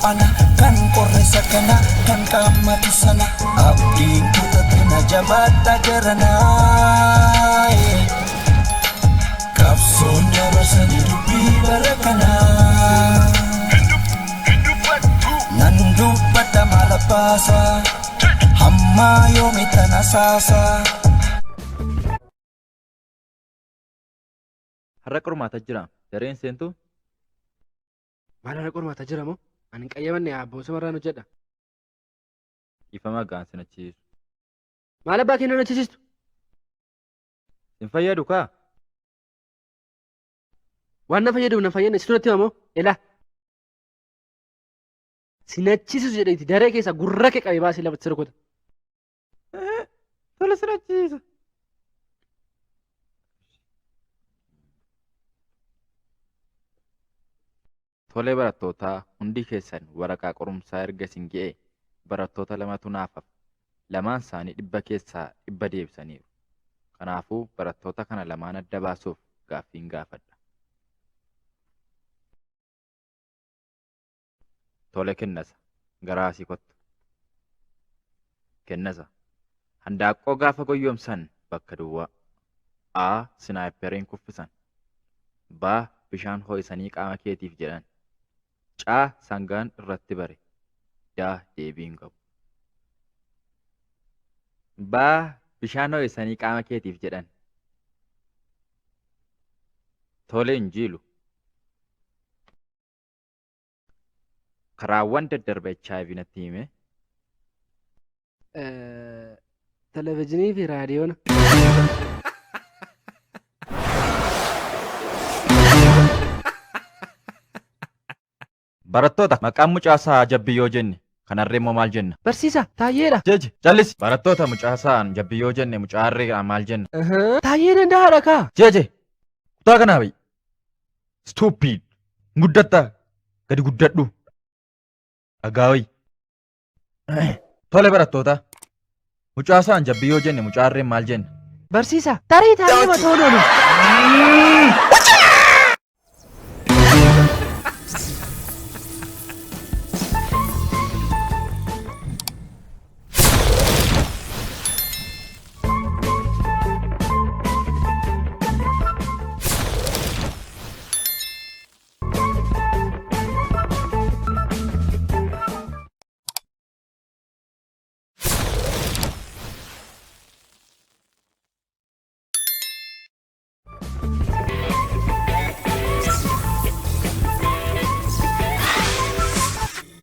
Ana kan qorre sakana kan qaammatu sana abdiin kutatina jabaadha jaranaa. Qabsoon dabarsanii dubbii bara kanaa. Nan dubbadha maal abbaasaa hamma yoomitti nasaasaa. Har'a qormaata jira. Dareen seentu? Maal har'a qormaata jira moo? Ani hin qayyabanne abboo sumarraan hojjedha. Dhiifama gaan sin achiisu. Maal abbaa kee nan achiisistu? Sin fayyadu kaa? Waan na fayyaduuf na fayyadne situ natti hima moo? Elaa. Sin achiisisu jedheeti daree keessa gurra kee qabee baasee lafatti si rukuta. Tole sin achiisa. Tolee barattootaa hundi keessan waraqaa qorumsaa erga isin ga'ee barattoota lamatu naaf hafa. Lamaan isaanii 100 keessaa 100 deebisaniiru. Kanaafuu barattoota kana lamaan adda baasuuf gaaffiin gaafadha. Tole Kennasa, gara asii kottu. Kennasa, Handaaqqoo gaafa goyyomsan bakka duwwaa. A. Sinaayipperiin kuffisan. B. Bishaan ho'isanii qaama keetiif jedhan. C. Sangaan irratti bare. D. Deebii hin qabu. B. Bishaan ho'isanii qaama keetiif jedhan. Tole Injiilu. Karaawwan daddarba HIV natti hime. Televezyiinii fi raadiyoona. Barattoota maqaan mucaasaa Jabbii yoo jenne kan harree immoo maal jenna? Barsiisa Taayyeedha. Jeji callisi. Barattoota mucaasaan Jabbii yoo jenne mucaa harree maal jenna? Taayyee danda'aadha kaa. Jeje kutaa kanaa ba'i. Stupid. Guddatta gadi guddadhu. Dhagaa wayi. Tole barattoota. Mucaasaan jabbii yoo jenne mucaa harreen maal jenna? Barsiisa tarii taayyee matoo oolu.